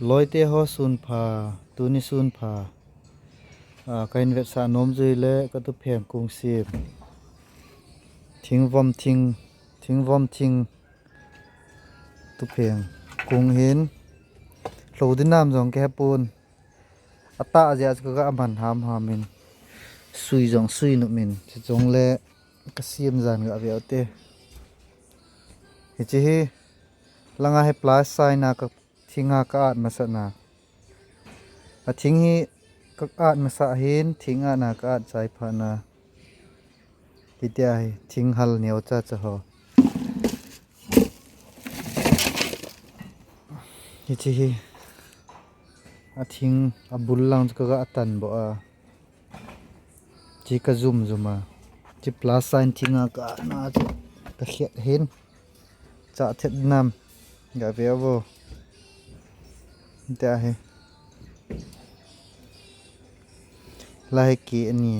ລອຍເຕໂຮຊູນພາ ຕູນີຊູນພາ ອາ ການເຮັດສະໜົມຈຸຍ ແລະ ກະຕຸແພງກຸງເຊມ ທິງວອມທິງ ທິງວອມທິງ ຕຸແພງກຸງເຫັນ ໂຫຼດິນນາມສອງແກປູນ ອາຕະເຈຍກະອາມັນຫາມຫາມິນ ຊຸຍຈອງຊຸຍນຸມິນ ຈະຈົງແລ ກະຊຽມຈານກະອາເວວເຕ ເຮຈິເຮ ລະງາເຮປລາຊາຍນາກະ ທິງຫາກະອາດມາສະນາ ອາທິງຮີກະອາດມາສະເຫັນ ທິງອານາກະອາດຊາຍພານາ ທີ່ເຕຍເຮ ທິງຮັນເນວຈາຈະຫໍ ເຮຈິເຮ ອາທິງອາບຸນລັງຈະກະອາຕັນບໍອາ ຈິກະຈຸມຈຸມາ ຈິປລາຊາຍນາທິງອາກະອາດມາຈະກະເຄດເຫັນ ຈະເທັດນຳ ກະເວວໂວ ເຕຍເຮ ລາເຮກີອັນນີ້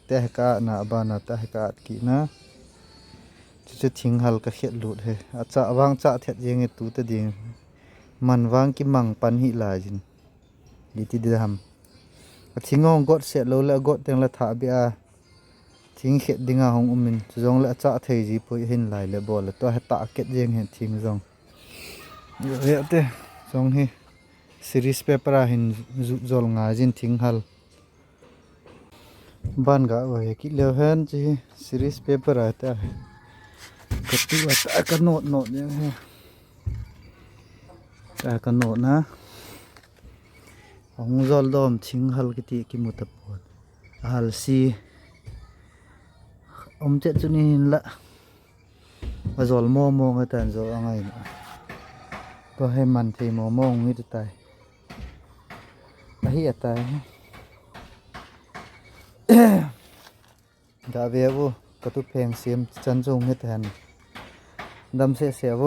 ເຕຍເຮກະອາດນາອາບານາ ເຕຍເຮກະອາດກີນາ ຈະຈະທິງຮັນກະເຄດລູດເຮ ອາຈະວາງຈະເທັດເຢງເຮຕູຕະດີ ມັນວາງກິມັງປັນຫິລາຈິນ ລີຕິດດຳ ອາທິງອງກົດເສດໂລ ແລະ ກົດແຕງລະທາເບອາ ທິງເຂດດິງອາຫົງອຸມິນ ຈອງລະຈະເທຈີໂພຍເຫັນລາຍ ແລະ ບໍລະຕົວໃຫ້ຕາເກັດເຢງເຫັນທິງຈອງ ເວເຕ ຈອງເຮ ຊີຣີເປເປຣາເຫັນຈຸດຈົລງາຍຈິນທິງຮັນ ບານກະເວກິເລວເຫັນຈີຊີຣີເປເປຣາ ແຕ່ກະຕຸອາຕາກະໂນດໂນດຍັງເຮ ຕາກະໂນດນະ ອອງຈອລດອມທິງຮັນກິຕິກິມຸຕະປອນ ອາຮັນຊີ ອອມເຈັດຈຸນີນລະ ອາຈອລມໍ່ມໍ່ງອາຕານໂຈອາໄງນະ ກໍໃຫ້ມັນເທມໍ່ມໍ່ງມິດຕາຍ ອາຫິອາຕາຍ ກະເວວ ກະຕຸແພງເຊມ ຈັນຈົງເຮັດແທນ ດຳເສເສວ